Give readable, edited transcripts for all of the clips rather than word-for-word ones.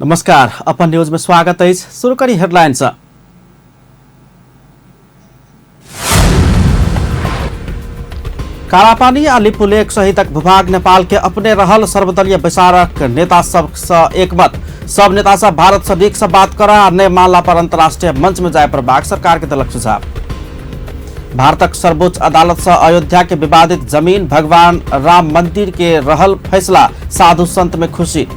नमस्कार, अपन न्यूज में स्वागत अछि। शुरू करी हेडलाइन से। कालापानी आ लिपुलेख सहितक भूभाग नेपाल के अपने रहल सर्वदलीय बैसारक नेता सब से एकमत। सब नेता सब भारत से नीक से बात कर आ नहि मानला पर अंतर्राष्ट्रीय मंच में जाय पड़बाक सरकार के देलक सुझाव। भारतक सर्वोच्च अदालत से अयोध्या के विवादित जमीन भगवान राम मंदिर के रहल फैसला, साधु संत में खुशी।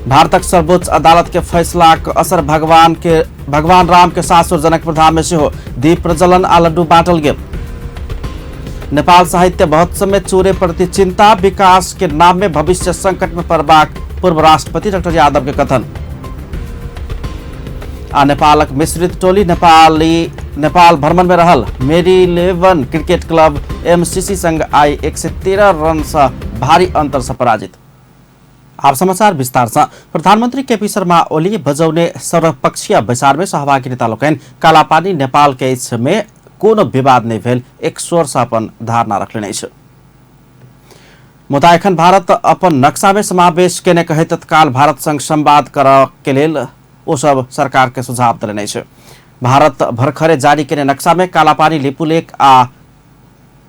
भारतक सर्वोच्च अदालत के फैसला के असर भगवान राम के सासुर जनकपुर धाम में सेहो दीप प्रज्वलन आ लड्डू बांटल गेल। नेपाल साहित्य महोत्सव में चोरे प्रति चिंता, विकास के नाम में भविष्य संकट में पड़बाक पूर्व राष्ट्रपति डॉक्टर यादव के कथन। आ नेपालक मिश्रित टोली नेपाल भ्रमण में रहल मेरीलेवन क्रिकेट क्लब एमसीसी संग आई 113 रन से भारी अंतर से पराजित। आप समाचार विस्तार से। प्रधानमंत्री केपी शर्मा ओली बजौने सर्वपक्षीय बैसार में सहभागी नेता लोकनि कालापानी नेपाल के अछि में कोनो विवाद नहीं भेल एक स्वर से अपन धारणा रखलनि अछि। मुदा एखन भारत अपन नक्शा में समावेश केने कहैत तत्काल भारत संग संवाद करऽ के लेल ओ सब सरकार के सुझाव देलनि अछि। भारत भरखरे जारी केने नक्शा में कालापानी, लिपुलेख आ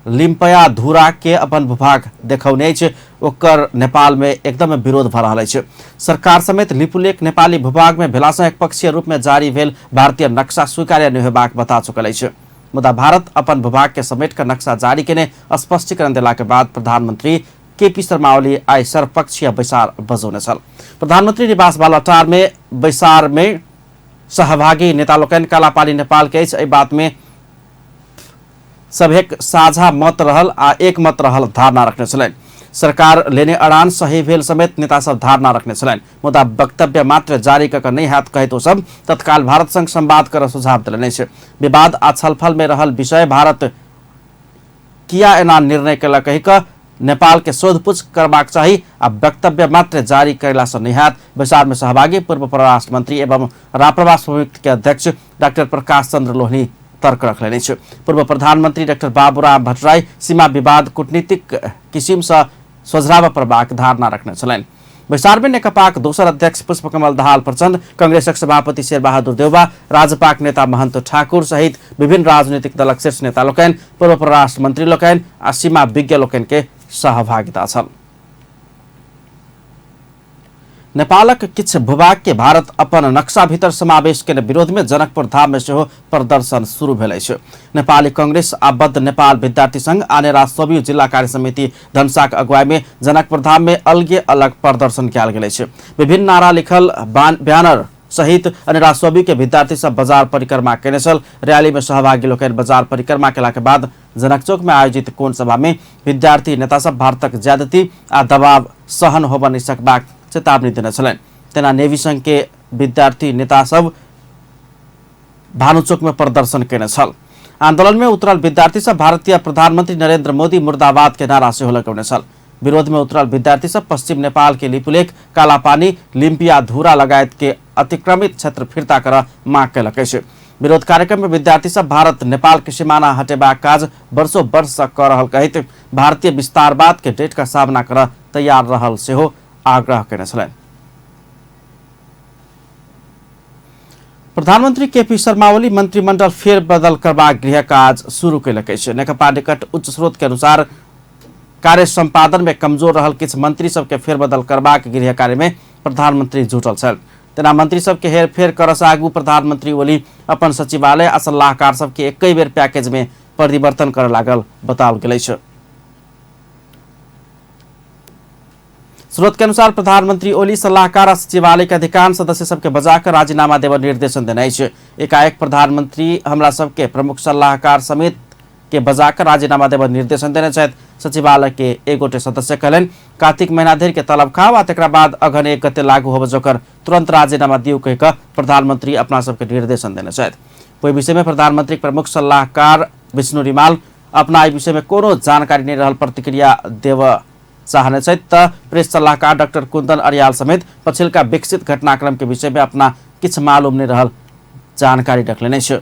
लिम्पया धुरा के अपन भूभाग देखौने अछि, ओकर नेपाल में एकदम विरोध भऽ रहल अछि। सरकार समेत लिपुलेख नेपाली भूभाग में भेलासँ एकपक्षीय रूप में जारी भेल भारतीय नक्शा स्वीकार्य नहि होयबाक बता चुकल अछि। मुदा भारत अपन भूभाग के समेट कऽ नक्शा जारी केने स्पष्टीकरण देला के बाद प्रधानमंत्री केपी शर्मा ओली आइ सर्वपक्षीय बैसार बजौने छल। प्रधानमंत्री निवास बालुवाटार में बैसार में सहभागी नेता लोकनि कालापानी नेपाल के अछि एहि बात में सभेक साझा मत रहल आ एक मत रहल धारणा रखने छलनि। सरकार लेने अड़ान सही भेल समेत नेता सब धारणा रखने छलनि। मुदा वक्तव्य मात्र जारी कऽ नहि हैत कहैत ओ सब तत्काल भारत संग संवाद करऽ सुझाव देलनि अछि। विवाद आ छलफल में रहल विषय भारत किया एना निर्णय केलक कहि कऽ नेपाल के सोधपुछ करबाक चाही आ वक्तव्य मात्र जारी कयला से नहि हैत। बैसार में सहभागी पूर्व परराष्ट्र मंत्री एवं राप्रपा संयुक्त के अध्यक्ष डॉक्टर प्रकाश चंद्र लोहनी तर्क रखलनि अछि। पूर्व प्रधानमंत्री डॉक्टर बाबूराम भट्टराई सीमा विवाद कूटनीतिक किसिम से सोझराबऽ पड़बाक धारणा रखने छलनि। बैसार में नेकपाक दोसर अध्यक्ष पुष्पकमल दाहाल प्रचंड, कांग्रेसक सभापति शेरबहादुर देउवा, राजपाक नेता महंत ठाकुर सहित विभिन्न राजनीतिक दलक शीर्ष नेता लोकनि, पूर्व परराष्ट्र मंत्री लोकनि आ सीमा विज्ञ लोकनि के सहभागिता छल। नेपालक किछु भूभाग के भारत अपन नक्शा भीतर समावेश के विरोध में जनकपुर धाम में सेहो प्रदर्शन शुरू भेल अछि। नेपाली कांग्रेस आबद्ध नेपाल विद्यार्थी संघ आनेरा सबियु जिला कार्य समिति धनुषाक अगुवाई में जनकपुर धाम में अलगे अलग प्रदर्शन कयल गेल अछि। विभिन्न नारा लिखल बैनर सहित अनेरा सबियु के विद्यार्थी सब बाजार परिक्रमा केने छल। रैली में सहभागी लोकनि बाजार परिक्रमा केला के बाद जनकचौक में आयोजित कोण सभा में विद्यार्थी नेता सब भारतक ज्यादती आ दबाव सहन होबऽ नहि सकबाक चेतावनी देने छलनि। तेना नेवी संघ के विद्यार्थी नेता सब भानुचौक में प्रदर्शन केने छल। आंदोलन में उतरल विद्यार्थी सब भारतीय प्रधानमंत्री नरेंद्र मोदी मुर्दाबाद के नारा सेहो लगौने छल। विरोध में उतरल विद्यार्थी सब पश्चिम नेपाल के लिपुलेख, कालापानी, लिम्पिया धुरा लगायत के अतिक्रमित क्षेत्र फिर्ता कर माग केलक अछि। विरोध कार्यक्रम में विद्यार्थी सब भारत नेपाल के सीमाना हटेबाक काज वर्षों वर्ष से कऽ रहल कहैत भारतीय विस्तारवाद के डटि कऽ सामना करऽ तैयार रहल सेहो आग्रह केने छलनि। प्रधानमंत्री केपी शर्मा ओली मंत्रिमंडल फेरबदल करबाक गृह काज शुरू केलक अछि। नेकपा निकट उच्च स्रोत के अनुसार कार्य संपादन में कमजोर रहल किछु मंत्री सबके फेरबदल करबाक गृह कार्य में प्रधानमंत्री जुटल छल। तेना मंत्री सबके हेरफेर करऽ से आगू प्रधानमंत्री ओली अपन सचिवालय आ सलाहकार सबके एकै बेर पैकेज में परिवर्तन करऽ लागल बताओल गेल अछि। स्रोत के अनुसार प्रधानमंत्री ओली सलाहकार आ सचिवालय के अधिकांश सदस्य सबके बजा कऽ राजीनामा देबऽ निर्देशन देने अछि। एकाएक प्रधानमंत्री हमरा सबके प्रमुख सलाहकार समेत के बजा कऽ राजीनामा देबऽ निर्देशन देने छथि। सचिवालय के एक गोटे सदस्य कहलनि, कार्तिक महीना धरि के तलब खाओ आ तकरा बाद अघन 1 गते लागू होबऽ जोकर तुरंत राजीनामा दियौ कहि कऽ प्रधानमंत्री अपना सबके निर्देशन देने छथि। ओहि विषय में प्रधानमंत्री प्रमुख सलाहकार विष्णु रिमाल अपना एहि विषय में कोनो जानकारी नहीं रहल प्रतिक्रिया देबऽ चाहने छथि त प्रेस सलाहकार डॉक्टर कुंदन अर्याल समेत पछिलका विकसित घटनाक्रम के विषय में अपना किछु मालूम नहीं रहल जानकारी रखलनि अछि।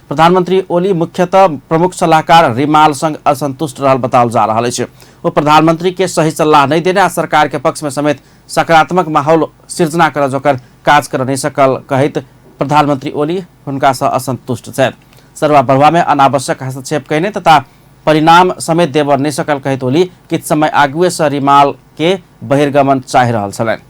प्रधानमंत्री ओली मुख्यतः प्रमुख सलाहकार रिमाल संग असंतुष्ट रहल बताओल जा रहल अछि। ओ प्रधानमंत्री के सही सलाह नहीं देने आ सरकार के पक्ष में समेत सकारात्मक माहौल सिर्जना करऽ जोकर काज कर नहि सकल कहैत प्रधानमंत्री ओली हुनका सँ असंतुष्ट छथि। सरुवा बढुआ में अनावश्यक हस्तक्षेप कयने तथा परिणाम समेत देबऽ नहि सकल कहैत ओली किछु समय आगुए सँ रिमाल के बहिर्गमन चाहि रहल छलनि।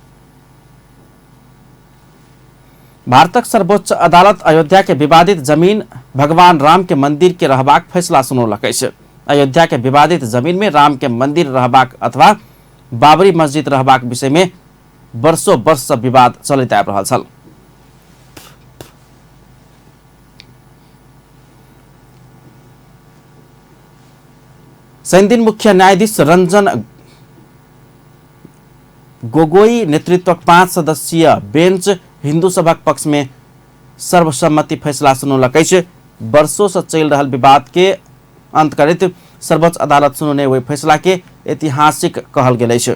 भारतक सर्वोच्च अदालत अयोध्या के विवादित जमीन भगवान राम के मंदिर के रहबाक फैसला सुनौलक अछि। अयोध्या के विवादित जमीन में राम के मंदिर रहबाक अथवा बाबरी मस्जिद रहबाक विषय में वर्षों वर्ष सँ विवाद चलैत आबि रहल छल। शनिदिन मुख्य न्यायाधीश रंजन गोगोई नेतृत्वक 5 सदस्यीय बेंच हिंदू सभक पक्ष में सर्वसम्मति फैसला सुनौलक अछि। वर्षों से चलि रहल विवाद के अंत करैत सर्वोच्च अदालत सुनौने ओहि फैसला के ऐतिहासिक कहल गेल अछि।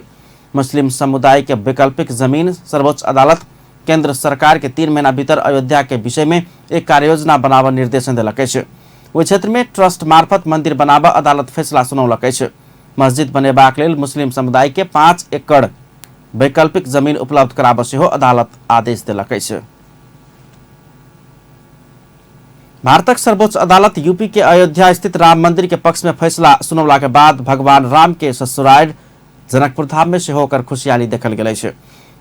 मुस्लिम समुदाय के वैकल्पिक जमीन सर्वोच्च अदालत केंद्र सरकार के 3 महीना भीतर अयोध्या के विषय में एक कार्ययोजना बनाबऽ निर्देशन देलक अछि। ओहि क्षेत्र में ट्रस्ट मार्फत मंदिर बनाबऽ अदालत फैसला सुनौलक अछि। मस्जिद बनेबाक लेल मुस्लिम समुदाय के 5 एकड़ वैकल्पिक जमीन उपलब्ध कराबऽ सेहो अदालत आदेश देलक अछि। भारतक सर्वोच्च अदालत यूपी के अयोध्या स्थित राम मंदिर के पक्ष में फैसला सुनौला के बाद भगवान राम के ससुराल जनकपुर धाम में सेहो ओकर खुशहाली देखल गेल अछि।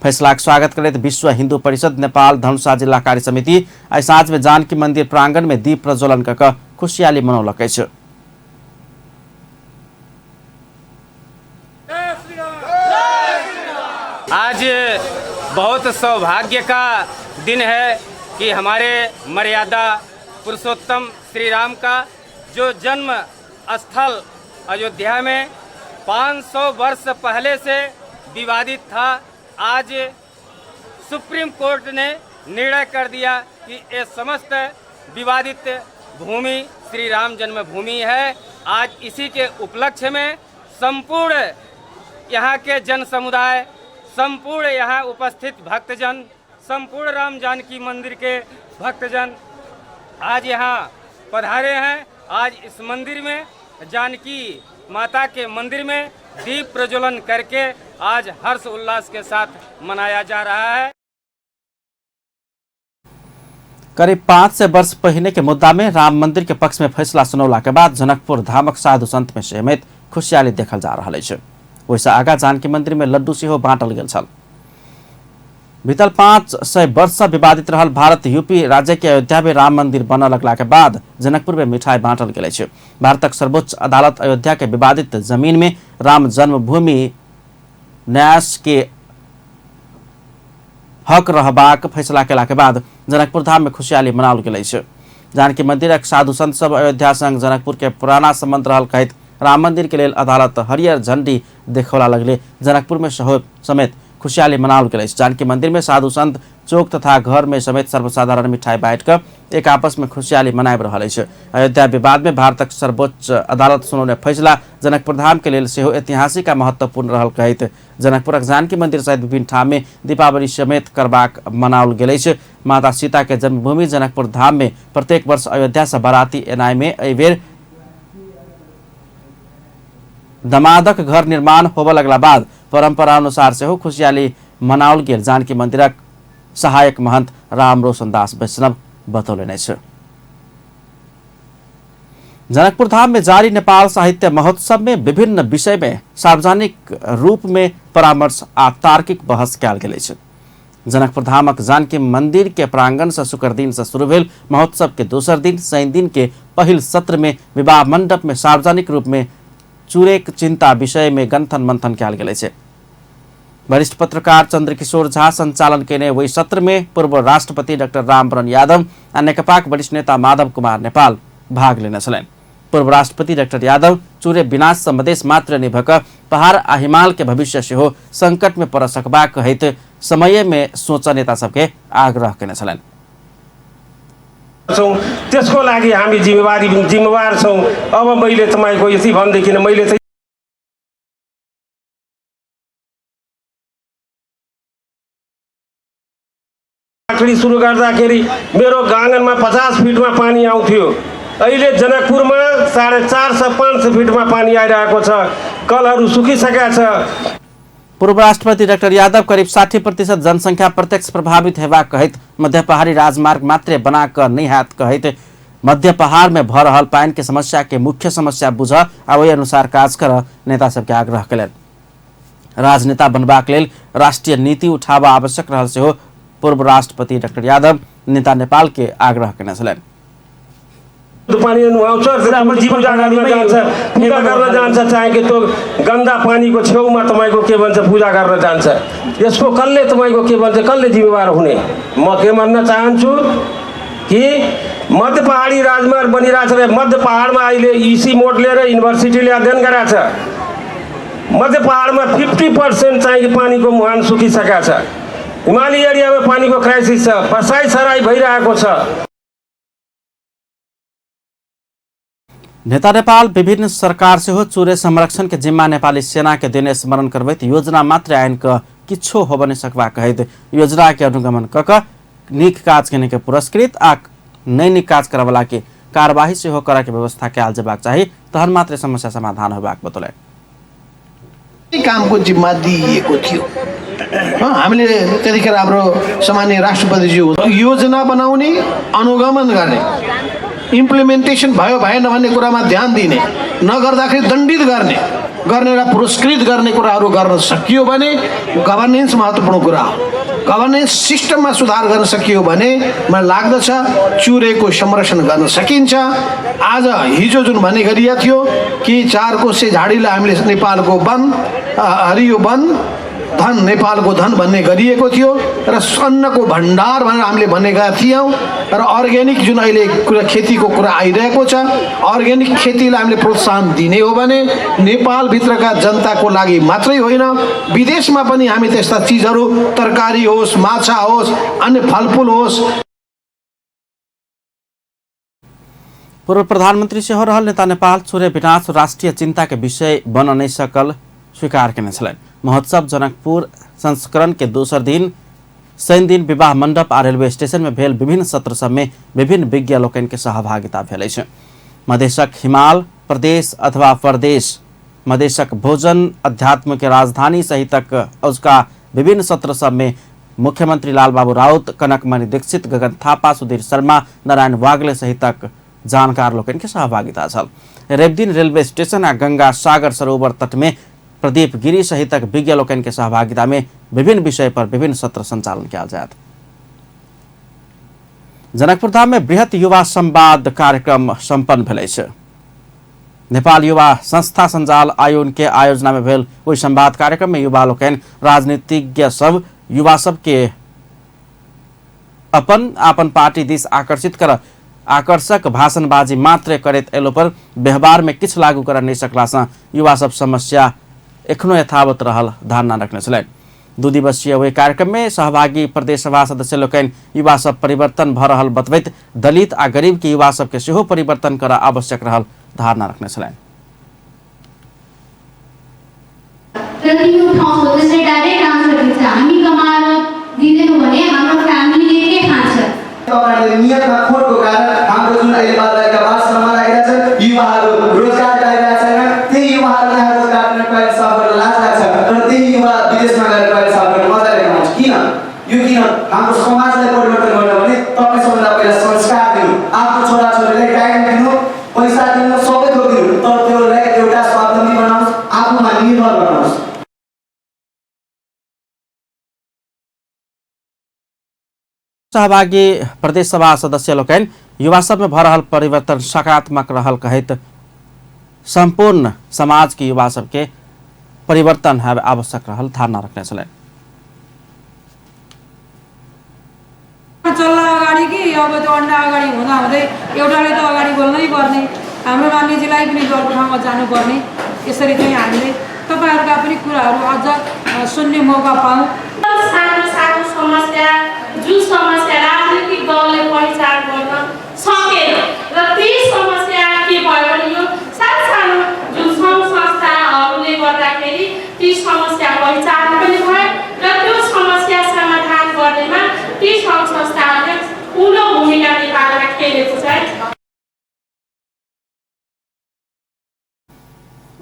फैसलाक स्वागत करैत विश्व हिंदू परिषद नेपाल धनुषा जिला कार्य समिति आइ साँझ में जानकी मंदिर प्रांगण में दीप प्रज्वलन कऽ कऽ खुशहाली मनौलक अछि। आज बहुत सौभाग्य का दिन है कि हमारे मर्यादा पुरुषोत्तम श्री राम का जो जन्म स्थल अयोध्या में 500 वर्ष पहले से विवादित था, आज सुप्रीम कोर्ट ने निर्णय कर दिया कि ये समस्त विवादित भूमि श्री राम जन्मभूमि है। आज इसी के उपलक्ष्य में संपूर्ण यहाँ के जन समुदाय, संपूर्ण यहाँ उपस्थित भक्तजन, संपूर्ण राम जानकी मंदिर के भक्तजन आज यहाँ पधारे हैं। आज इस मंदिर में जानकी माता के मंदिर में दीप प्रज्वलन करके आज हर्ष उल्लास के साथ मनाया जा रहा है। करीब 500 वर्ष पहिने के मुद्दा में राम मंदिर के पक्ष में फैसला सुनौला के बाद जनकपुर धामक साधु संत में समेत खुशहाली देखल जा रहल अछि। ओहिसँ आगा जानकी मंदिर में लड्डू सेहो बांटल गेल छल। बीतल 500 वर्ष सँ विवादित रहल भारत यूपी राज्य के अयोध्या में राम मंदिर बनऽ लगला के बाद जनकपुर में मिठाई बांटल गेल अछि। भारतक सर्वोच्च अदालत अयोध्या के विवादित जमीन में राम जन्मभूमि न्यास के हक रहबाक फैसला केला के बाद जनकपुर धाम में खुशहाली मनाओल गेल अछि। जानकी मंदिरक साधु संत सब अयोध्या संग जनकपुर के पुराना संबंध रहल कहैत राम मंदिर के लेल अदालत हरियर झंडी देखौला लगले जनकपुर में समेत खुशहाली मनाओल गेल अछि। जानकी मंदिर में साधु संत चौक तथा घर में समेत सर्वसाधारण मिठाई बांटि कऽ एक आपस में खुशहाली मनाबि रहल अछि। अयोध्या विवाद में भारतक सर्वोच्च अदालत सुनौने फैसला जनकपुर धाम के लेल सेहो ऐतिहासिक आ महत्वपूर्ण रहल कहैत जनकपुरक जानकी मंदिर सहित विभिन्न ठाम में दीपावली समेत करबाक मनाओल गेल अछि। माता सीता के जन्मभूमि जनकपुर धाम में प्रत्येक वर्ष अयोध्या से बाराती एनाइ में एहि बेर दमादक घर निर्माण होबऽ लगला बाद परंपरा अनुसार सेहो खुशहाली मनाओल गेल जानकी मंदिरक सहायक महंत राम रोशन दास वैष्णव बतौलनि अछि। जनकपुर धाम में जारी नेपाल साहित्य महोत्सव में विभिन्न विषय में सार्वजनिक रूप में परामर्श आ तार्किक बहस कयल गेल अछि। जनकपुर धामक जानकी मंदिर के प्रांगण से शुक्र दिन से शुरू भेल महोत्सव के दोसर दिन शनि दिन के पहिल सत्र में विवाह मंडप में सार्वजनिक रूप में चूरेक चिंता विषय में गंथन मंथन कयल गेल अछि। वरिष्ठ पत्रकार चंद्रकिशोर झा संचालन केने ओहि सत्र में पूर्व राष्ट्रपति डॉक्टर रामवरण यादव आ नेकपाक वरिष्ठ नेता माधव कुमार नेपाल भाग लेने छलनि। पूर्व राष्ट्रपति डॉक्टर यादव चूरे विनाश सँ मधेश मात्र नहि भऽ कऽ पहाड़ आ हिमाल के भविष्य सेहो संकट में पड़ऽ सकबाक कहैत समय में सोचऽ नेता सबके आग्रह केने छलनि। छौँ, त्यसको लागि हामी जिम्मेवार छौँ। अब मैले तपाईँको यति भनेदेखि मैले चाहिँ सुरु गर्दाखेरि मेरो आँगनमा 50 फिटमा पानी आउँथ्यो, अहिले जनकपुरमा 450-500 फिटमा पानी आइरहेको छ, कलहरू सुकिसकेका छ। पूर्व राष्ट्रपति डाक्टर यादव करीब 60% जनसंख्या प्रत्यक्ष प्रभावित हेबाक कहैत मध्य पहाड़ी राजमार्ग मात्रे बना कऽ नहि हैत कहैत मध्य पहाड़ में भऽ रहल पानि के समस्या के मुख्य समस्या बुझ आ ओहि अनुसार काज कर नेता सबके आग्रह कयलनि। राजनेता बनबाक लेल राष्ट्रीय नीति उठाबऽ आवश्यक रहल सेहो पूर्व राष्ट्रपति डाक्टर यादव नेता नेपाल के आग्रह केने छलनि। पानी नुहाउँछ, हाम्रो जीवन पूजा गर्न प्रणालीमै जान्छ, पूजा गर्न जान्छ, चाहे कि त्यो गन्दा पानीको छेउमा तपाईँको के भन्छ पूजा गर्न जान्छ, यसको कसले तपाईँको के भन्छ कसले जिम्मेवार हुने? म के भन्न चाहन्छु कि मध्य पहाडी राजमार्ग बनिरहेको छ रे, मध्य पहाडमा अहिले इसी मोड लिएर युनिभर्सिटीले अध्ययन गराएको छ। मध्य पहाडमा 50% चाहिँ कि पानीको मुहान सुकिसकेको छ। हिमाली एरियामा पानीको क्राइसिस छ, बसाइ सराई भइरहेको छ। नेता नेपाल विभिन्न सरकार सेहो चुरे संरक्षण के जिम्मा नेपाली सेना के देने स्मरण करबैत योजना मात्र आइन क किछो होब नहि सकबा कहैत योजना के अनुगमन क क नीक काज केने के पुरस्कृत आ नहि नीक काज करऽवला के कार्यवाही सेहो करऽ के व्यवस्था कयल जेबाक चाही, तहन मात्र समस्या समाधान होबाक बतौलनि। कामको जिम्मा दिइएको थियो। हामीले त्यतिखेर हाम्रो सम्माननीय राष्ट्रपतिज्यू योजना बनाउने, अनुगमन गर्ने, इम्प्लिमेन्टेसन भयो भएन भन्ने कुरामा ध्यान दिने, नगर्दाखेरि दण्डित गर्ने र पुरस्कृत गर्ने कुराहरू गर्न सकियो भने गभर्नेन्स महत्त्वपूर्ण कुरा हो। गभर्नेन्स सिस्टममा सुधार गर्न सकियो भने मलाई लाग्दछ चुरेको संरक्षण गर्न सकिन्छ। आज हिजो जुन भन्ने गरिएको थियो कि 4 कोसे झाडीलाई हामीले नेपालको वन, हरियो वन धन, नेपालको धन भन्ने गरिएको थियो र अन्नको भण्डार भनेर हामीले भनेका थियौँ। र अर्ग्यानिक जुन अहिले कुरा खेतीको कुरा आइरहेको छ, अर्ग्यानिक खेतीलाई हामीले प्रोत्साहन दिने हो भने नेपालभित्रका जनताको लागि मात्रै होइन, विदेशमा पनि हामी त्यस्ता चिजहरू, तरकारी होस्, माछा होस्, अन्य फलफुल होस्। पूर्व प्रधानमन्त्री सेहो रहल नेता नेपाल चुरे विनाश राष्ट्रिय चिन्ता के विषय बन नहि सकल स्वीकार केने छलनि। महोत्सव जनकपुर संस्करण के दोसर दिन शनि दिन विवाह मंडप आ रेलवे स्टेशन में भेल विभिन्न सत्र सब में विभिन्न विज्ञ लोकनि के सहभागिता भेल अछि। मधेशक हिमाल प्रदेश अथवा परदेश, मधेशक भोजन, अध्यात्म के राजधानी सहितक उसका विभिन्न सत्र सब में मुख्यमंत्री लालबाबू राउत, कनकमणि दीक्षित, गगन थापा, सुधीर शर्मा, नारायण वाग्ले सहितक जानकार लोकनि के सहभागिता छल। रविदिन रेलवे स्टेशन आ गंगा सागर सरोवर तट में प्रदीप गिरी सहितक विज्ञ लोकनि के सहभागिता में विभिन्न विषय पर विभिन्न सत्र संचालन कयल जायत। जनकपुरधाम में बृहत युवा संवाद कार्यक्रम संपन्न भेल अछि। नेपाल युवा संस्था संजाल आयोजन के आयोजना में भेल ओहि संवाद कार्यक्रम में युवा लोकनि, राजनीतिज्ञ सब युवा सब के अपन आपन पार्टी दिस आकर्षित कर आकर्षक भाषणबाजी मात्र करैत एलो पर व्यवहार में किछु लागू कर नहि सकला सँ युवा सब समस्या एखनो यथावत रहल धारणा रखने छलनि। 2 दिवसीय ओहि कार्यक्रम में सहभागी प्रदेश सभा सदस्य लोकनि युवा सब परिवर्तन भ रहल बतबैत दलित आ गरीब के युवा सबके सेहो परिवर्तन कर आवश्यक रहल धारणा रखने छलनि। तर तिम्रो ठाउँको त्यसरी डाइरेक्ट आन्सर दिन्छ, हामी कमाएर दिँदैनौँ भने हाम्रो फ्यामिलीले के खान्छ? तपाईँहरूले नियतमा खोटको कारण हाम्रो जुन अहिले बालबालिका बालश्रममा लागिरहेको छ, युवाहरू रोजगार पाइरहेको छैन, त्यही युवाहरूलाई रोजगार दिन टोयलेट साफ गर्न लाज लाग्छ, तर त्यही युवा विदेशमा गएर टोयलेट साफ गर्न मजाले कमाउँछ। किन? यो किन? हाम्रो समाजलाई परिवर्तन गर्नु भने तपाईँ सबैभन्दा पहिला संस्कार दिनु, आफ्नो छोराछोरीलाई टाइम दिनु, पैसा दिनु, सबै थोक दिनु, तर त्योलाई एउटा स्वावलम्बी बनाउनुहोस्, आफूमा निर्भर बनाउनुहोस्। सहभागी प्रदेश सभा सदस्य लोकनि युवा सब में भऽ रहल परिवर्तन सकारात्मक रहल कहैत संपूर्ण समाज के युवा सबके परिवर्तन होयब आवश्यक रहल धारणा रखने छलनि। चल्ला अगाडि कि अब त्यो अन्डा अगाडि हुँदा हुँदै एउटाले त अगाडि बोल्नै पर्ने, हाम्रो मान्यजीलाई पनि अर्को ठाउँमा जानुपर्ने, यसरी चाहिँ हामीले तपाईँहरूका पनि कुराहरू अझ सुन्ने मौका पाऊँ। सानो सानो समस्या जुन समस्या राजनीतिक दलले पहिचान गर्न सकेन र त्यही समस्या के भयो भने यो सानो सानो जुन सङ्घ संस्थाहरूले गर्दाखेरि ती समस्या पहिचान पनि भयो र त्यो समस्या समाधान गर्नेमा ती सङ्घ संस्थाहरूले ठुलो भूमिका नेपालमा खेलेको छ।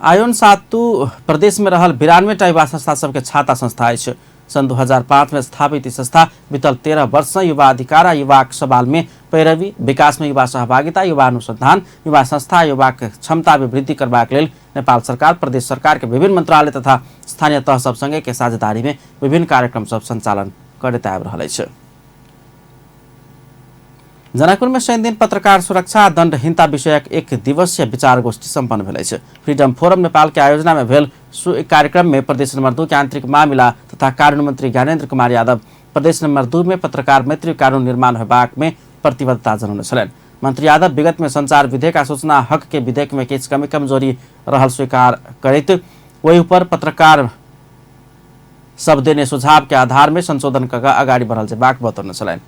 आयोन सातु प्रदेश में रहल 92टा युवा संस्था सबके छाता संस्था अछि। सन् 2005 में स्थापित ई संस्था बीतल 13 वर्ष से युवा अधिकार आ युवाक सवाल में पैरवी, विकास में युवा सहभागिता, युवा अनुसंधान, युवा संस्था, युवाक क्षमता में वृद्धि करबाक लेल नेपाल सरकार, प्रदेश सरकार के विभिन्न मंत्रालय तथा स्थानीय तह सब संगे के साझेदारी में विभिन्न कार्यक्रम सब संचालन करैत आबि रहल अछि। जनकपुर में शनिदिन पत्रकार सुरक्षा दंडहीनता विषयक एक दिवसीय विचार गोष्ठी सम्पन्न भेल अछि। फ्रीडम फोरम नेपाल के आयोजना में भेल कार्यक्रम में प्रदेश नंबर 2 के आंतरिक मामिला तथा कानून मंत्री ज्ञानेन्द्र कुमार यादव प्रदेश नंबर 2 में पत्रकार मैत्री कानून निर्माण होबाक में प्रतिबद्धता जनौने छलनि। मंत्री यादव विगत में संचार विधेयक आ सूचना हक के विधेयक में किछु कमी कमजोरी रहल स्वीकार करैत ओहि ऊपर पत्रकार सब देने सुझाव के आधार में संशोधन कऽ अगाडि बढ़ल जेबाक बतौने छलनि।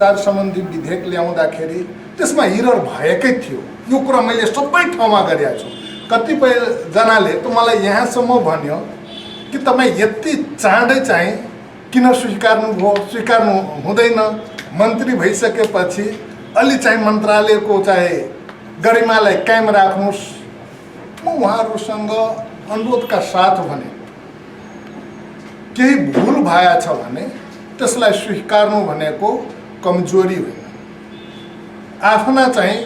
संचार सम्बन्धी विधेयक ल्याउँदाखेरि त्यसमा इरर भएकै थियो। यो कुरा मैले सबै ठाउँमा गरेको छु। कतिपय जनाले त मलाई यहाँसम्म भन्यो कि तपाईँ यति चाँडै चाहिँ किन स्वीकार्नुभयो, स्वीकार्नु हुँदैन, मन्त्री भइसकेपछि अलि चाहिँ मन्त्रालयको चाहिँ गरिमालाई कायम राख्नुहोस्। म उहाँहरूसँग अनुरोधका साथ भने केही भुल भएछ भने त्यसलाई स्वीकार्नु भनेको कमजोरी होइन, आफ्ना चाहिँ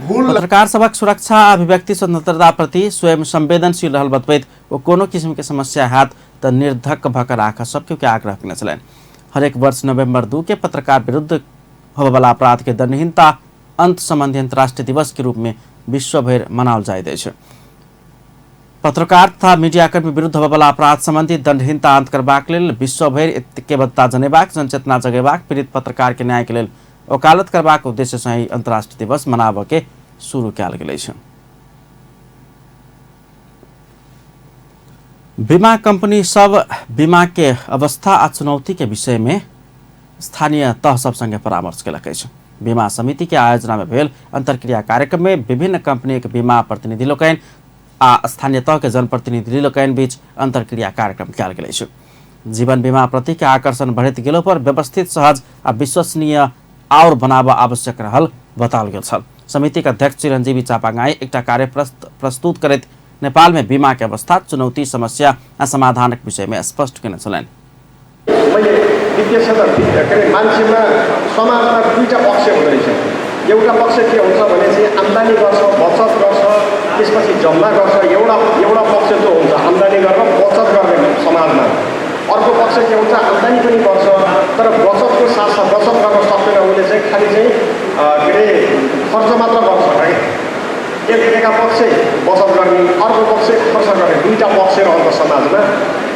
भूल। पत्रकार सभक सुरक्षा अभिव्यक्ति स्वतंत्रता प्रति स्वयं संवेदनशील रहल बतबैत ओ कोनो किसिम के समस्या हैत त निर्धक्क भऽ कऽ राखऽ सबके आग्रह केने छलनि। हरेक वर्ष नवंबर 2 के पत्रकार विरुद्ध होबयवला अपराध के दंडहीनता अंत संबंधी अंतर्राष्ट्रीय दिवस के रूप में विश्वभरि मनाओल जाइत अछि। पत्रकार तथा मीडियाकर्मी विरुद्ध होबयवला अपराध संबंधी दंडहीनता अंत करबाक लेल विश्वभरि ऐक्यबद्धता जनेबाक, जनचेतना जगेबाक, पीड़ित पत्रकार के न्याय के लेल वकालत करबाक उद्देश्य से ई अंतर्राष्ट्रीय दिवस मनाबऽ के शुरू कयल गेल अछि। बीमा कंपनी सब बीमा के अवस्था आ चुनौती के विषय में स्थानीय तह सब संगे परामर्श केलक अछि। बीमा समिति के आयोजना में भेल अंतर्क्रिया कार्यक्रम में विभिन्न कंपनी के बीमा प्रतिनिधि लोकनि आ स्थानीय तह के जनप्रतिनिधि लोकनि बीच अंतर्क्रिया कार्यक्रम कयल गेल अछि। जीवन बीमा प्रति के आकर्षण बढ़ैत गेलो पर व्यवस्थित, सहज आ विश्वसनीय और बनाबऽ आवश्यक रहल बताओल गेल छल। समिति के अध्यक्ष चिरंजीवी चापागाई एकटा कार्य प्रस्तुत करैत नेपाल में बीमा के अवस्था, चुनौती, समस्या आ समाधानक विषय में स्पष्ट केने छलनि। मैले वित्तीय क्षेत्र के अरे मान्छेमा समाजमा दुईवटा पक्ष हुँदो रहेछ। एउटा पक्ष के हुन्छ भने चाहिँ आम्दानी गर्छ, बचत गर्छ, त्यसपछि जम्मा गर्छ। एउटा एउटा पक्ष जो हुन्छ आम्दानी गरेर बचत गर्ने समाजमा। अर्को पक्ष के हुन्छ, आम्दानी पनि गर्छ तर बचतको साथसाथ बचत गर्न सक्दैन, उसले चाहिँ खालि चाहिँ के अरे खर्च मात्र गर्छ है। एक एका पक्ष बचत गर्ने, अर्को पक्ष खर्च गर्ने, दुईवटा पक्ष रहन्छ समाजमा।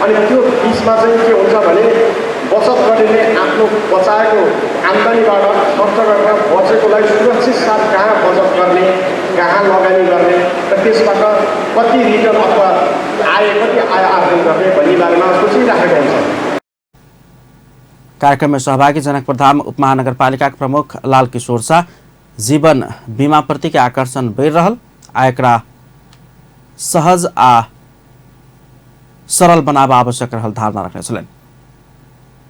अनि त्यो बिचमा चाहिँ के हुन्छ भने बचत गर्नेले आफ्नो बचाएको आम्दानीबाट खर्च गरेर बचेकोलाई सुरक्षित साथ कहाँ बचत गर्ने, कहाँ लगानी गर्ने र त्यसबाट कति रिटर्न अथवा आय, कति आय आर्जन गर्ने भन्ने बारेमा सोचिराखेको हुन्छ। कार्यक्रम में सहभागी जनकपुर धाम उपमहानगरपालिका के प्रमुख लाल किशोर शाह जीवन बीमा प्रति के आकर्षण बढ़ि रहल आ एकरा सहज आ सरल बनाबऽ आवश्यक रहल धारणा रखने छलनि।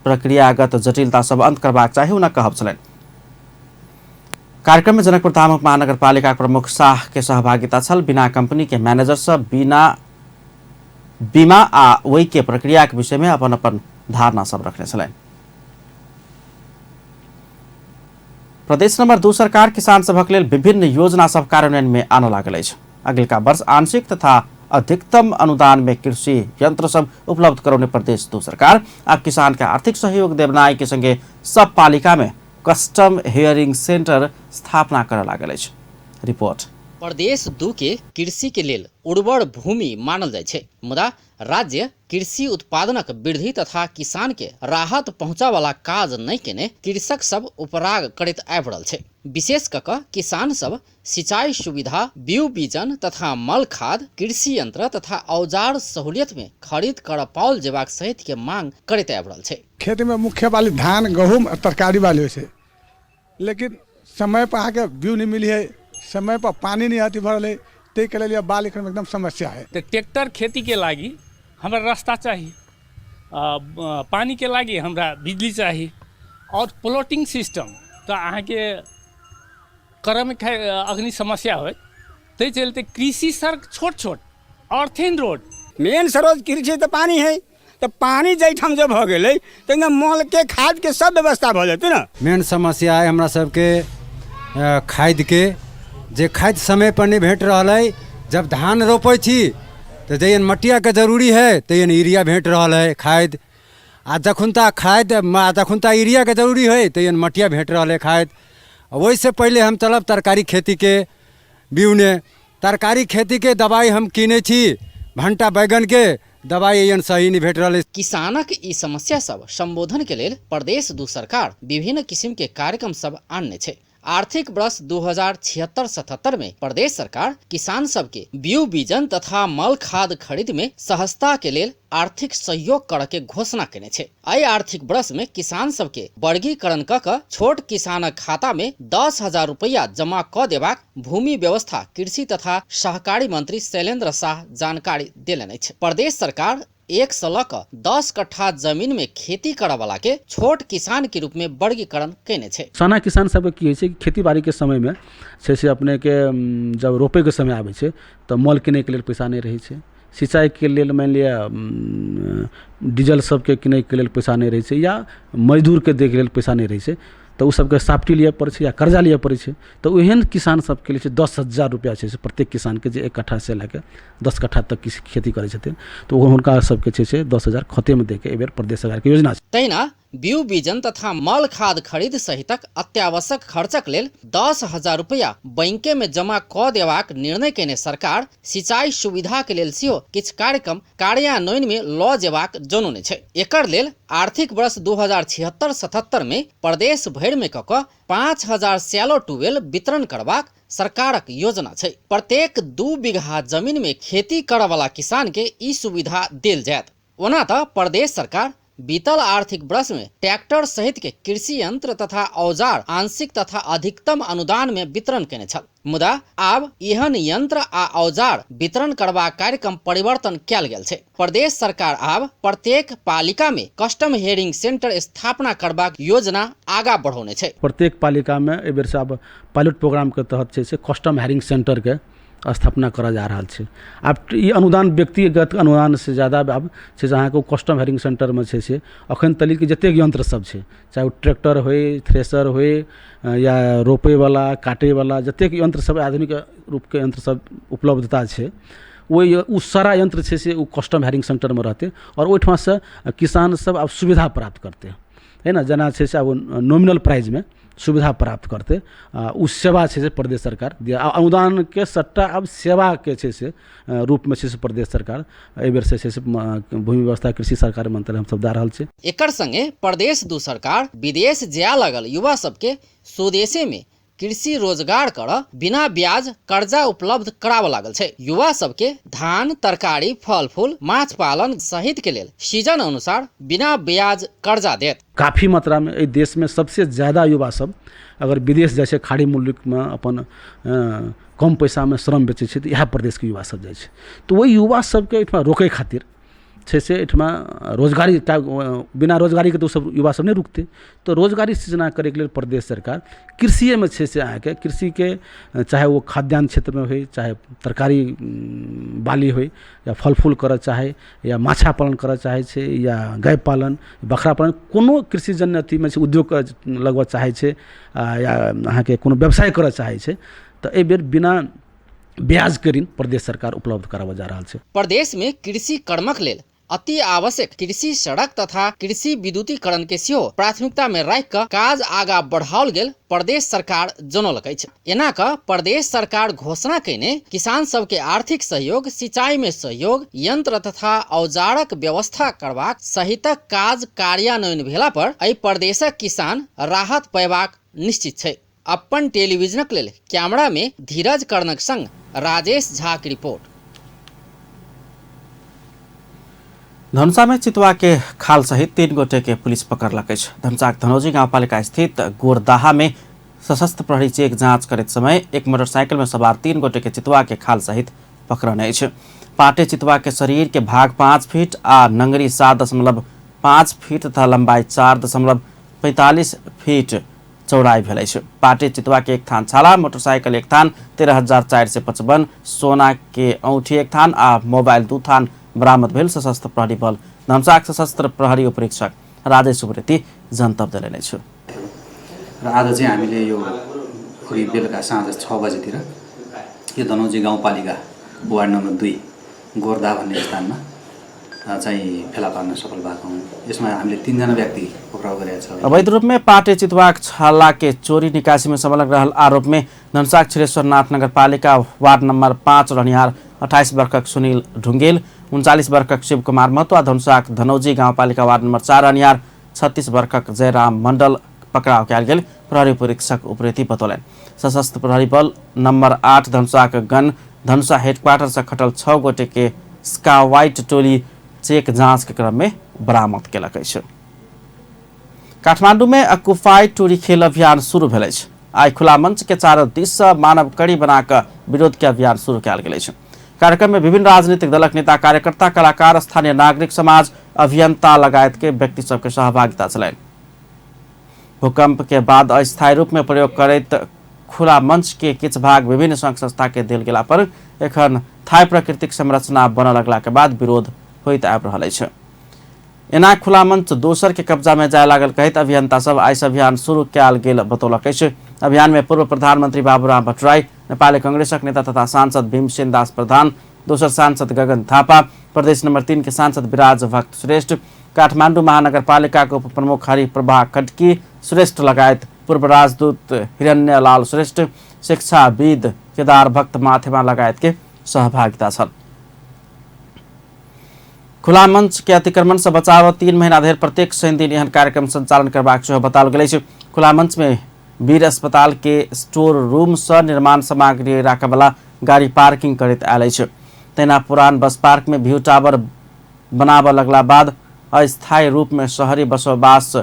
प्रक्रियागत जटिलता सब अंत करबाक चाही हुनक कहब छलनि। कार्यक्रम में जनकपुर धाम उपमहानगरपालिका प्रमुख शाह के सहभागिता छल। बिना कंपनी के मैनेजर सब बिना बीमा आ ओहि के प्रक्रिया के विषय में अपन अपन धारणा सब रखने छलनि। प्रदेश नंबर 2 सरकार किसान सभक लेल विभिन्न योजना सब कार्यान्वयन में आनऽ लागल अछि। अगिलका वर्ष आंशिक तथा अधिकतम अनुदान में कृषि यंत्र सब उपलब्ध करौने प्रदेश 2 सरकार आब किसान के आर्थिक सहयोग देनाइ के संगे सब पालिका में कस्टम हेयरिंग सेंटर स्थापना करऽ लागल अछि। रिपोर्ट। प्रदेश 2 के कृषि के लेल उर्वर भूमि मानल जाइ छै, मुदा राज्य कृषि उत्पादनक वृद्धि तथा किसान के राहत पहुंचावला काज नहि केने कृषक सब उपराग करैत आबि रहल छै। विशेष क कऽ किसान सब सिंचाई सुविधा, बीउ बीजन तथा मल खाद, कृषि यंत्र तथा औजार सहूलियत में खरीद कर पाओल जेबाक सहित के मांग करैत आबि रहल छै। खेती में मुख्य बाली धान, गहूम और तरकारी बाली होइ छै, लेकिन समय पर अहाँके बीउ नहीं मिली है, समय पर पानी नहीं अथी भरल है, ताहिके लेल बाल एखन एकदम समस्या है। तऽ ट्रैक्टर खेतीके लागि हमरा रास्ता चाही, पानीके लागि हमरा बिजली चाही और प्लॉटिंग सिस्टम तऽ अहाँके करऽमे अखनी समस्या होइत। ताहि चलते कृषि सड़क छोट छोट अर्थेन रोड। मेन स्रोत कृषि तऽ पानी है, तऽ पानी जाहिठाम जे भऽ गेलै तऽ मलके खादके सब व्यवस्था भऽ जेतै ने। मेन समस्या है हमरा सबके खादके, जे खाद समय पर नहीं भेट रहल है। जब धान रोपै छी तऽ जहन मटियाके जरूरी है तहन यूरिया भेट रहल है खाद, आ जखुनता खाद जखुनता यूरियाके जरूरी है तहन मटिया भेट रहल है खाद। ओहिसँ पहिले हम चलब तरकारी खेतीके बिउने, तरकारी खेतीके दवाइ हम कीनै छी, भण्टा बैगनके दवाइ एहन सही नहि भेट रहल है। किसानक ई समस्या सब संबोधन के लेल प्रदेश दू सरकार विभिन्न किसिम के कार्यक्रम सब आनने छै। आर्थिक वर्ष 2076-77 में प्रदेश सरकार किसान सबके बीउ बीजन तथा मल खाद खरीद में सहजता के लेल आर्थिक सहयोग कर के घोषणा केने छै। एहि आर्थिक वर्ष में किसान सबके वर्गीकरण क के छोट किसानक खाता में 10,000 रुपया जमा क देबाक भूमि व्यवस्था कृषि तथा सहकारी मंत्री शैलेंद्र शाह जानकारी देलनि अछि। प्रदेश सरकार 1 से लऽ कऽ 10 कट्ठा जमीन में खेती करऽ वाला के छोट किसान के रूप में वर्गीकरण केने छै। साना किसान सबके की होइ छै कि खेतीबाड़ीके समयमे छै से अपनेके जब रोपैके समय आबै छै तऽ मल किनैके लेल पैसा नहि रहै छै, सिंचाइके लेल मानि लिअ डीजल सबके किनैके लेल पैसा नहि रहै छै या मजदूरके दैके लेल पैसा नहि रहै छै, तऽ ओ सबके साफ्टी लिअ पड़ै छै या कर्जा लिअ पड़ै छै। तऽ ओहन किसान सबके लिए छै 10,000 रुपैआ छै से प्रत्येक किसानके जे 1 कट्ठासँ लए कऽ 10 कट्ठा तक खेती करै छथिन तऽ ओ हुनका सबके छै से 10,000 खातेमे दैके एहिबेर प्रदेश सरकारके योजना छै। तहिना बीउ बीजन तथा मल खाद खरीद सहितक अत्यावश्यक खर्चक लेल 10,000 रुपैआ बैंके में जमा कऽ देबाक निर्णय केने सरकार सिंचाई सुविधा के लेल सेहो किछु कार्यक्रम कार्यान्वयन में लऽ जेबाक जनौने छै। एकर लेल आर्थिक वर्ष 2076-77 में प्रदेश भरि में कऽ कऽ 5,000 सैलो ट्यूबवेल वितरण करबाक सरकारक योजना छै। प्रत्येक 2 बीघा जमीन में खेती करऽ वाला किसान के ई सुविधा देल जायत। ओना तऽ प्रदेश सरकार बीतल आर्थिक वर्ष में ट्रैक्टर सहित के कृषि यंत्र तथा औजार आंशिक तथा अधिकतम अनुदान में वितरण केने छल, मुदा आब एहन यंत्र आ औजार वितरण करबाक कार्यक्रम परिवर्तन कयल गेल छै। प्रदेश सरकार आब प्रत्येक पालिका में कस्टम हेयरिंग सेंटर स्थापना करबाक योजना आगा बढ़ौने छै। प्रत्येक पालिका में एहि बेर से आब पायलट प्रोग्राम के तहत छै से कस्टम हायरिंग सेंटर के स्थापना करल जा रहल छै। आब ई अनुदान व्यक्तिगत अनुदान से ज़्यादा आब छै से अहाँके ओ कस्टम हायरिंग सेंटरमे छै से अखन तलिक जतेक यंत्र सब छै, चाहे ओ ट्रैक्टर होइ, थ्रेसर होइ या रोपैवला काटैवला, जतेक यंत्र सब आधुनिक रूपके यंत्र सब उपलब्धता छै ओहि ओ सारा यंत्र छै से ओ कस्टम हायरिंग सेंटरमे रहतै आओर ओहिठमासँ किसान सब आब सुविधा प्राप्त करतै, है ने। जेना छै से आब नॉमिनल प्राइजमे सुविधा प्राप्त करतै, ओ सेवा छै से प्रदेश सरकार दिया। अनुदानके सट्टा आब सेवाके छै से रूपमे छै से प्रदेश सरकार एहिबेर से छै से भूमि व्यवस्था कृषि सरकार मंत्रालय हमसब दए रहल छै। एकर संगे प्रदेश दू सरकार विदेश जाय लगल युवा सबके स्वदेशे में कृषि रोजगार कर बिना ब्याज कर्जा उपलब्ध कराबऽ लागल छै। युवा सबके धान, तरकारी, फल फूल, माछ पालन सहित के लेल सीजन अनुसार बिना ब्याज कर्जा देत। काफ़ी मात्रामे एहि देशमे सबसे ज़्यादा युवा सब अगर विदेश जाइ छै, खाड़ी मुल्कमे अपन कम पैसामे श्रम बेचै छै तऽ इएह प्रदेशके युवा सब जाइ छै। तऽ ओहि युवा सबके एहिठमा रोकै खातिर छै से एहिठमा रोजगारी बिना रोजगारीके तऽ ओसब युवा सब नहि रुकतै, तऽ रोजगारी सृजना करैके लेल प्रदेश सरकार कृषिएमे छै से अहाँके कृषिके चाहे ओ खाद्यान्न क्षेत्रमे होइ, चाहे तरकारी बाली होइ, या फल फूल करऽ चाहै, या माछा पालन करऽ चाहै छै, या गाय पालन, बकरा पालन, कोनो कृषिजन्य अथीमे छै उद्योग लगबऽ चाहै छै या अहाँके कोनो व्यवसाय करऽ चाहै छै तऽ एहिबेर बिना ब्याजके ऋण प्रदेश सरकार उपलब्ध कराबऽ जा रहल छै। प्रदेश में कृषि कर्मक लेल अति आवश्यक कृषि सड़क तथा कृषि विद्युतीकरण के सेहो प्राथमिकता में राखि कऽ काज आगा बढ़ाओल गेल प्रदेश सरकार जनौलक अछि। एना कऽ प्रदेश सरकार घोषणा कयने किसान सबके आर्थिक सहयोग, सिंचाई में सहयोग, यंत्र तथा औजारक व्यवस्था करबाक सहितक काज कार्यान्वयन भेला पर एहि प्रदेशक किसान राहत पयबाक निश्चित छै। अपन टेलीविजनक लेल कैमरा में धीरज कर्णक संग राजेश झा की रिपोर्ट। धनुषा में चितुआ के खाल सहित 3 गोटे के पुलिस पकड़लक अछि। धनुषाक धनौजी गाउँपालिका स्थित गोरदाहा में सशस्त्र प्रहरी चेक जांच करैत समय एक मोटरसाइकिल में सवार 3 गोटे के चितुआ के खाल सहित पकड़ने अछि। पाटे चितुआ के शरीर के भाग 5 फीट आ नंगरी 7.5 फीट तथा लंबाई 4.45 फीट चौराई भेल अछि। पाटे चितुआ के एक थान छाला, मोटरसाइकिल एक थान 13,455, सोना के औंठी एक थान आ मोबाइल 2 थान बरामद भेल सशस्त्र प्रहरी बल धनुषाक सशस्त्र प्रहरी उपरीक्षक राजेश उप्रेती जनतब देलनि अछि। र आज चाहिँ हामीले यो अघि बेलुका साँझ 6 बजेतिर यो धनौजी गाउँपालिका वार्ड नम्बर 2 गोर्धा भन्ने स्थानमा चाहिँ फेला पार्न सफल भएको हौँ। यसमा हामीले 3 जना व्यक्ति पक्राउ गरेका छौँ। अवैध रूप में पाटे चितुआक छाला के चोरी निकासी में संलग्न रहल आरोप में धनुषाक क्षीरेश्वरनाथ नगरपालिका वार्ड नम्बर 5 रहनिहार 28 वर्षक सुनील ढुंगेल, 39 वर्षक शिव कुमार महतो आ धनुषाक धनौजी गाउँपालिका वार्ड नम्बर 4 रहनिहार 36 वर्षक जयराम मण्डल पक्राउ कयल गेल प्रहरी परीक्षक उप्रेती बतौलनि। सशस्त्र प्रहरी बल नम्बर 8 धनुषाक गन धनुषा हेडक्वार्टर से खटल 6 गोटे के स्कावाइट टोली चेक जांच के क्रम में बरामद केलक अछि। काठमांडू में अकुफाई टूरी खेल अभियान शुरू भेल अछि। आइ खुला मंच के चारों दिस से मानव कड़ी बनाकर विरोध के अभियान शुरू कयल गेल अछि। कार्यक्रम में विभिन्न राजनीतिक दलक नेता, कार्यकर्ता, कलाकार, स्थानीय नागरिक समाज, अभियंता लगायत के व्यक्ति सबके सहभागिता छलनि। भूकंप के बाद अस्थायी रूप में प्रयोग करैत खुला मंच के किछु भाग विभिन्न संघ संस्था के देल गेला पर एखन थाई प्राकृतिक संरचना बनऽ लगला के बाद विरोध होइत आबि रहल अछि। एना खुला मंच दोसर के कब्जा में जाय लागल कहैत अभियंता सब आइ अभियान शुरू कयल गेल बतौलक अछि। अभियान में पूर्व प्रधानमंत्री बाबूराम भट्टराई, नेपाली कांग्रेसक नेता तथा सांसद भीमसेन दास प्रधान, दोसर सांसद गगन थापा, प्रदेश नंबर 3 के सांसद विराज भक्त श्रेष्ठ, काठमांडू महानगरपालिका के उप प्रमुख हरिप्रभा खड्की श्रेष्ठ लगायत पूर्व राजदूत हिरण्यलाल श्रेष्ठ, शिक्षाविद केदार भक्त माथेमा लगायत के सहभागिता छल। खुला मंच के अतिक्रमण से बचाव 3 महीना धरि प्रत्येक शनि दिन एहन कार्यक्रम संचालन करबाक सेहो बताओल गेल अछि। खुला मंच में वीर अस्पताल के स्टोर रूम से निर्माण सामग्री राखयवला गाड़ी पार्किंग करैत आयल अछि। तहिना पुरान बस पार्क में व्यू टावर बनाबऽ लगला बाद अस्थायी रूप में शहरी बसोबास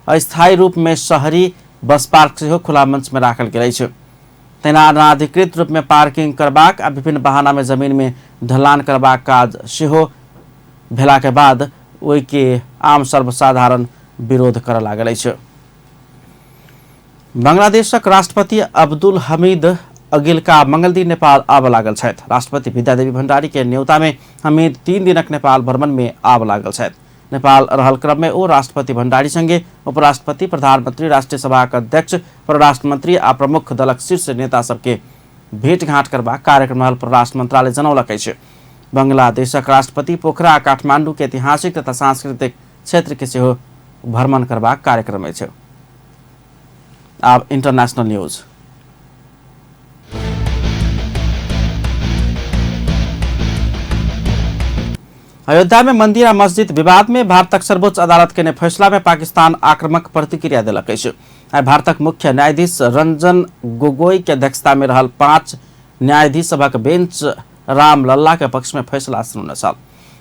अस्थायी रूप में शहरी बस पार्क सेहो खुला मंच में राखल गेल अछि। तहिना अनाधिकृत रूप में पार्किंग करबाक आ विभिन्न बहाना में जमीन में ढलान करबाक काज सेहो भेला के बाद ओहि के आम सर्वसाधारण विरोध करऽ लागल अछि। बांग्लादेशक राष्ट्रपति अब्दुल हमीद अगिलका मंगलदिन नेपाल आबऽ लागल छथि। राष्ट्रपति विद्यादेवी भण्डारी के न्योता में हमीद 3 दिनक नेपाल भ्रमण में आबऽ लागल छथि। नेपाल रहल क्रम में ओ राष्ट्रपति भण्डारी संगे उपराष्ट्रपति, प्रधानमंत्री, राष्ट्रीय सभाक अध्यक्ष, परराष्ट्र मंत्री आ प्रमुख दलक शीर्ष नेता सबके भेंटघाट करबाक कार्यक्रम रहल परराष्ट्र मंत्रालय जनौलक अछि। बांग्लादेशक राष्ट्रपति पोखरा आ काठमांडू के ऐतिहासिक तथा सांस्कृतिक क्षेत्र के सेहो भ्रमण करबाक कार्यक्रम अछि। आब इंटरनेशनल न्यूज। अयोध्या में मंदिर आ मस्जिद विवाद में भारतक सर्वोच्च अदालत के फैसला में पाकिस्तान आक्रामक प्रतिक्रिया देलक अछि। आइ भारतक मुख्य न्यायाधीश रंजन गोगोई के अध्यक्षता में रहल 5 न्यायाधीश सभक बेंच राम लल्ला के पक्ष में फैसला सुनौने छल।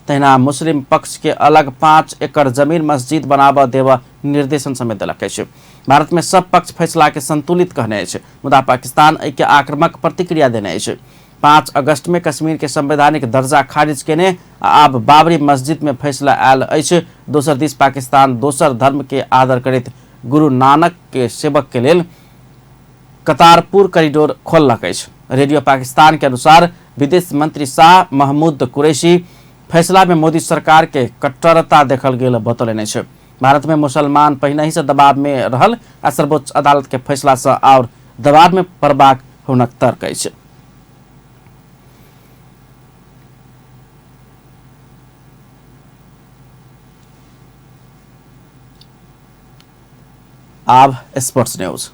तहिना मुस्लिम पक्ष के अलग 5 एकड़ जमीन मस्जिद बनाबऽ देबऽ निर्देशन समेत देलक अछि। भारत में सब पक्ष फैसला के संतुलित कहने अछि, मुदा पाकिस्तान एहि के आक्रामक प्रतिक्रिया देने अछि। 5 अगस्त में कश्मीर के संवैधानिक दर्जा खारिज केने आब बाबरी मस्जिद में फैसला आयल अछि। दोसर दिस पाकिस्तान दोसर धर्म के आदर करैत गुरु नानक के सेवक के लेल कतारपुर कॉरिडोर खोललक अछि। रेडियो पाकिस्तान के अनुसार विदेश मंत्री शाह महमूद कुरैशी फैसला में मोदी सरकार के कट्टरता देखल गेल बतौलनि अछि। भारत में मुसलमान पहिनहि से दबाव में रहल आ सर्वोच्च अदालत के फैसला से और दबाव में पड़बाक हुनक तर्क अछि। आब स्पोर्ट्स न्यूज।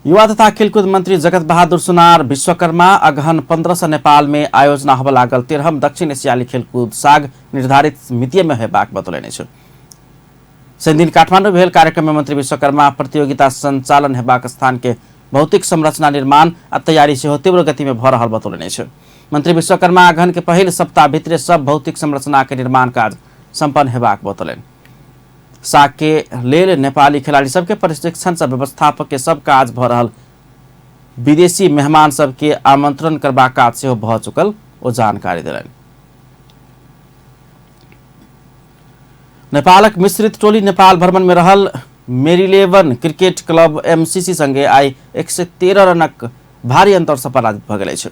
युवा तथा खेलकुद मंत्री जगत बहादुर सुनार विश्वकर्मा अगहन 15 से नेपाल में आयोजना होबय लागल 13म दक्षिण एशियाली खेलकूद साग निर्धारित मितिय में हेबाक बतौलनि अछि। शनिदिन काठमांडू भेल कार्यक्रम में मंत्री विश्वकर्मा प्रतियोगिता संचालन हेबाक स्थान के भौतिक संरचना निर्माण आ तैयारी सेहो तीव्र गति में भऽ रहल बतौलनि अछि। मंत्री विश्वकर्मा अगहन के पहिल सप्ताह भीतरे सब भौतिक संरचना के निर्माण कार्य संपन्न हेबाक बतौलनि। साग के लेल नेपाली खिलाड़ी सबके प्रशिक्षण से व्यवस्थापक के सब काज भऽ रहल विदेशी मेहमान सबके आमंत्रण करबाक काज सेहो भऽ चुकल ओ जानकारी देलनि। नेपालक मिश्रित टोली नेपाल भ्रमण में रहल मेरिलेवन क्रिकेट क्लब एमसीसी संगे आइ 113 रनक भारी अंतर से पराजित भऽ गेल अछि।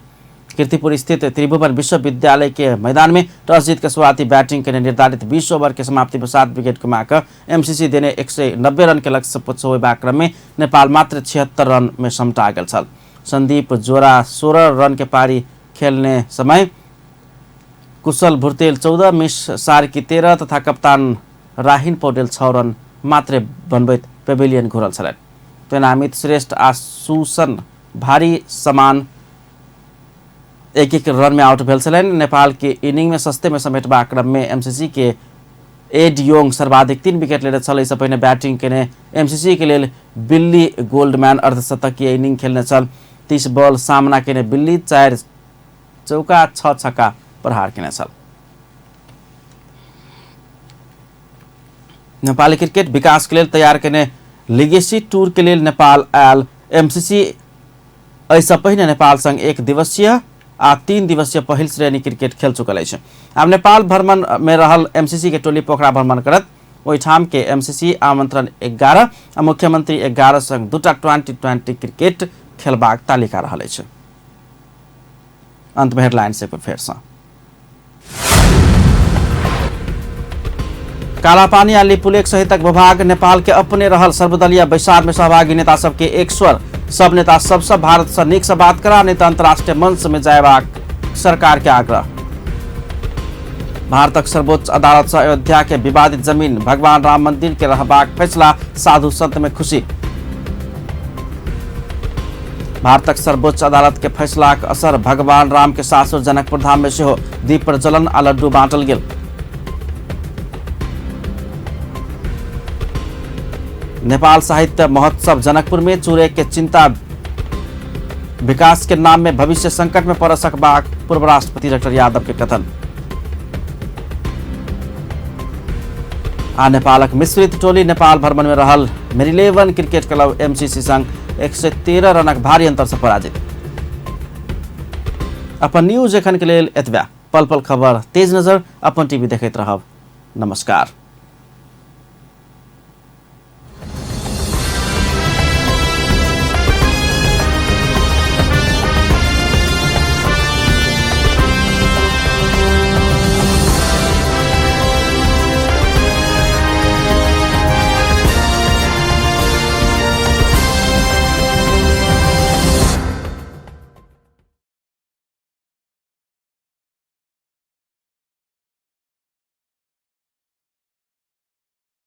कीर्तिपुर स्थित त्रिभुवन विश्वविद्यालय के मैदान में टॉस जीत के शुरुआती बैटिंग के निर्धारित 20 ओवर के समाप्ति पर 7 विकेट गुमा कऽ एमसीसी देने 190 रन के लक्ष्य पछुएबाक क्रम में नेपाल मात्र 76 रन में समटा गेल छल। संदीप जोरा 16 रन के पारी खेलने समय कुशल भुर्तेल 14, मिस सार्की 13 तथा कप्तान राहिन पौडेल 6 रन मात्रे बनबैत पेवेलियन घुरल छलनि। तेना अमित श्रेष्ठ आ सुसन भारी समान 1-1 रन में आउट भेल छलनि। नेपाल के इनिंग में सस्ते में समेटबाक क्रम में एमसीसी के एड योंग सर्वाधिक 3 विकेट लेने छल। एहिसँ पहिने बैटिंग केने एमसीसी के लेल बिल्ली गोल्डमैन अर्धशतकीय इनिंग खेलने छल। 30 बॉल सामना केने बिल्ली 4 चौका 6 छक्का प्रहार केने छल। नेपाली क्रिकेट विकास के लेल तैयार केने लिगेसी टूर के लेल नेपाल आयल एमसीसी एहिसँ पहिने नेपाल संग 1 दिवसीय आ 3 दिवसीय पहिल श्रेणी क्रिकेट खेल चुकल अछि। आब नेपाल भ्रमण में रहल एमसीसी के टोली पोखरा भ्रमण करत। ओहिठाम के एमसीसी आमंत्रण 11 आ मुख्यमंत्री 11 संग 2टा 20-20 क्रिकेट खेलबाक तालिका रहल अछि। अंत में हेडलाइन से एक फेर सँ। कालापानी आ लिपुलेख सहितक विभाग नेपाल के अपने रहल सर्वदलीय बैसार में सहभागी नेता सबके एक स्वर। सब नेता सबसे भारत से नीक से बात करा, नहीं तो अंतर्राष्ट्रीय मंच में जायबाक सरकार के आग्रह। भारतक सर्वोच्च अदालत से अयोध्या के विवादित जमीन भगवान राम मंदिर के रहबाक फैसला, साधु संत में खुशी। भारतक सर्वोच्च अदालत के फैसलाक असर भगवान राम के सासुर जनकपुर धाम में सेहो दीप प्रज्वलन आ लड्डू बांटल गेल। नेपाल साहित्य महोत्सव जनकपुर में चूरे के चिंता विकास के नाम में भविष्य संकट में पड़ सकबाक पूर्व राष्ट्रपति डॉक्टर यादव के कथन। आ नेपालक मिश्रित टोली नेपाल भ्रमण में रहल मेरिलेवन क्रिकेट क्लब एमसीसी संग 113 रनक भारी अंतर से पराजित। अपन न्यूज एखन के लेल एतबे। पल पल खबर तेज नजर अपन टीवी देखैत रहब। नमस्कार।